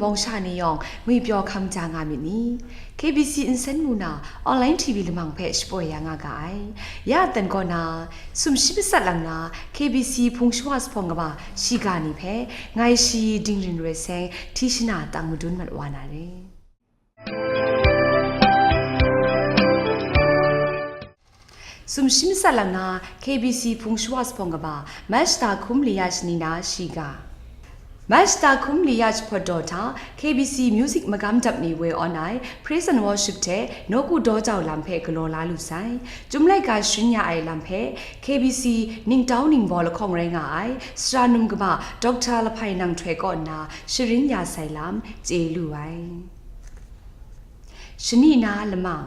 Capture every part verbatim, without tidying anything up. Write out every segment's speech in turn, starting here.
Bawng sha ni yawng ngwipyaw hkam ja nga myit ni? K B C nsen mu na online T V lamang hpe shapoi ya nga ga ai. Ya aten kaw na, sumshi matsat lang na K B C hpung shawa zuphpawng kaba shiga ni hpe ngai shi Dingrin Roi Seng hti shana tang madun mat wa na re. Sumshi matsat lang na K B C hpung shawa zuphpawng kaba Mach da hkum li ya shani na shiga. Mach da hkum li ya jahpawt daw hta K B C music magam dap ni woi awn ai praise and worship hte nawku daw jau lam hpe galaw la lu sai. Chyum laika sharin ya ai lam hpe K B C ningtau ningbaw lahkawng rai nga ai sara num kaba Doctor Lahpai Nang Htoi kaw nna sharin ya sai lam chye lu ai. Shani na lamang.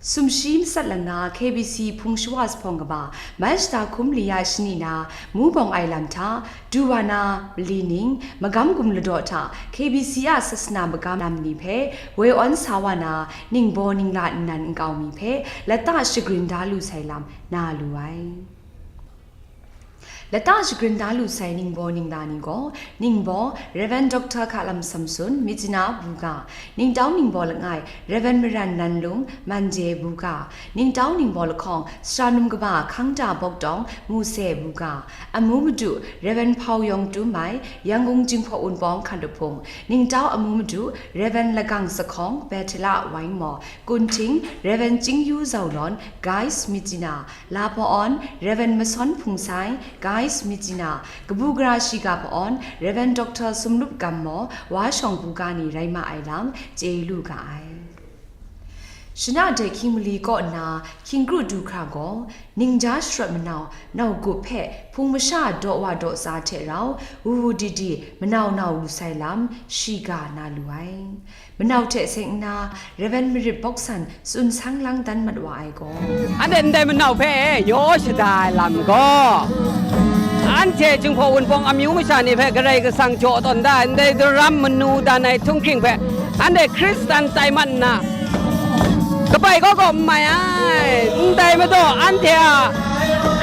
Sumshi matsat lang na K B C hpung shawa zuphpawng kaba Mach da hkum li ya shani na mu bawng ai lam hta, du wa na mali ning, magam gum ladaw hta K B C a sasana magam lam ni hpe woi awn sa wa na ningbaw ningla nnan nkau mi hpe lata shagrin da lu sai lam na lu ai. Lata shagrin da lu sai ningbaw ningla ni gaw, ningbaw Rev. Doctor Hkalam Samson, Myitkyina buga, ningtau ningbaw langai Rev. Maran Nanlung, Manje buga, ningtau ningbaw lahkawng sara num kaba Hkangda Bawktawng, Muse buga, amu madu Rev. Hpau Yawng Tumai, Yangon Jinghpaw Wunpawng Hkandaphung, ningtau amu madu Rev. Lagang Sahkawng, Bethela Waingmaw, Kunting Rev. Chingyu Zaulawn, Guys Myitkyina, Lapaw awn Rev. Masawn Hpungsai, Guys Myitkyina, kabu gara shiga pa awn Rev. Doctor Sumlup Gammaw, Wa Shawng buga ni rai ma ai lam chye lu ga ai. Shana de hkying mali kaw nna hkying kru du hkra gaw, ningja sharawt manau, nau gup hpe hpung masha daw wa daw tsa hte rau, wu wu di di manau nau lu sai lam, shiga na lu ai. Manau hte seng nna, Rev. Marit Bawksan tsun sang lang dan mat wa ai gaw, anhte ndai manau hpe yaw shada ai lam gaw, anhte Jinghpaw Wunpawng amyu masha ni hpe Karai Kasang jaw tawn da ai ndai daram manu dan ai htunghking hpe, anhte Hkristan tai mat nna, kabai kaw kaw n mai ai. Ndai majaw, anhte a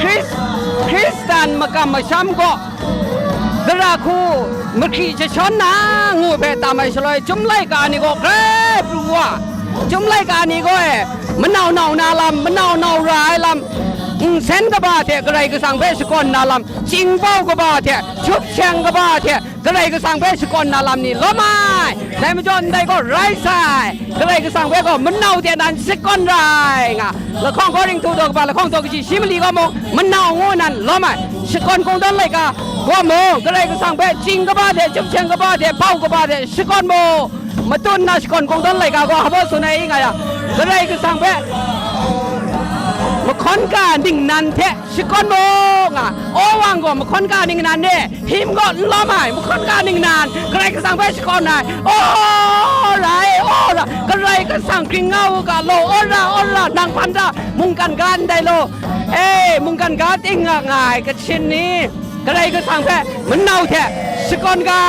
Hkris-, Hkristan makam masham gaw, gara hku mahkri jashawn na ngu hpe tam ai shaloi, chyum laika ni gaw grai pru wa, chyum laika ni gaw e, manau nau na lam, manau nau ra ai lam, nsen kaba hte Karai Kasang hpe shakawn na lam, chyingbau kaba hte, htup sheng kaba hte, Karai Kasang hpe shakawn na lam ni lawm ai. Dai majaw ndai gaw rai sai. Karai Kasang hpe gaw manau hte nan shakawn ra ai nga. Lahkawng Korinhtu daw kaba lahkawng daw kaji shi mali gaw mung, manau ngu nan lawm ai. Shakawn kungdawn laika gaw mung, Karai Kasang hpe chying kaba hte, chyum sheng kaba hte, bau kaba hte shakawn mu. Matut nna shakawn kungdawn laika gaw hpa tsun ai i nga yang, Karai Kasang hpe mahkawn ga ningnan hte shakawn mu nga. Awang gaw mahkawn ga ningnan e, him gaw n lawm ai, mahkawn ga ningnan, Karai Kasang hpe shakawn ai. O rai, o ra, Karai Kasang hkring nga u ga law, o ra, o ra, nang hpan hta mungkan ga ndai law. E, mungkan ga ting nga nga ai Kachin ni, Karai Kasang hpe manau hte shakawn ga.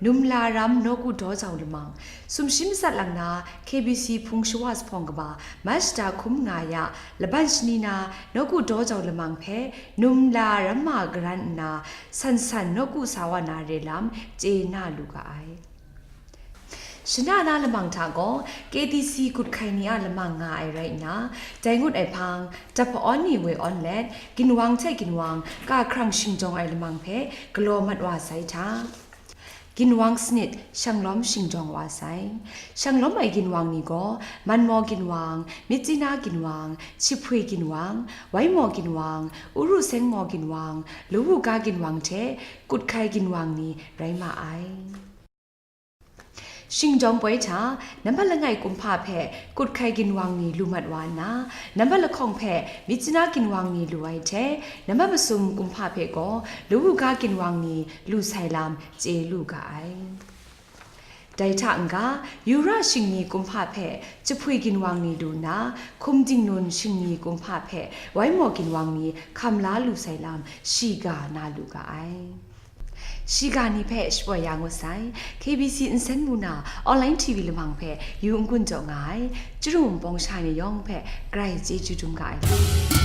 Num la ram nawku daw jau lamang. Sumshi matsat lang na K B C hpung shawa zuphpawng kaba Mach da hkum nga ya laban shani na nawku daw jau lamang hpe num la ram ma garan nna san san nawku sa wa na re lam chye na lu ga ai. Shana na lamang hta gaw K T C kut hkai ni a lamang nga ai rai nna, dai ngut ai hpang, dap awn ni woi awn let, ginwang hte ginwang ka hkrang shingjawng ai lamang hpe galaw mat wa sai hta, ginwang sanit shanglawm shingjawng wa sai. Shanglawm ai ginwang ni gaw, Manmaw ginwang, Myitkyina ginwang, Chihpwi ginwang, Waimaw ginwang, Uru Sengmaw ginwang, Lawuga ginwang hte kut hkai ginwang ni rai ma ai. Shingdawng poi hta, nambat langai kumhpa hpe kut hkai ginwang ni lu mat wa nna, nambat lahkawng hpe myit chana ginwang ni lu ai hte, nambat masum kumhpa hpe gaw lawu ga ginwang ni lu sai lam chye lu ga ai. Dai hta n-ga, Yura shingni kumhpa hpe jahpwi ginwang ni lu nna, hkum dingnun shingni kumhpa hpe waimaw ginwang ni hkam la lu sai lam shiga na lu ga ai. Shiga ni hpe shapoi ya ngut sai, K B C nsen mu na online T V lamang hpe yu n-gun jaw nga ai, chyaru npawng sha ni yawng hpe grai chyeju dum ga ai.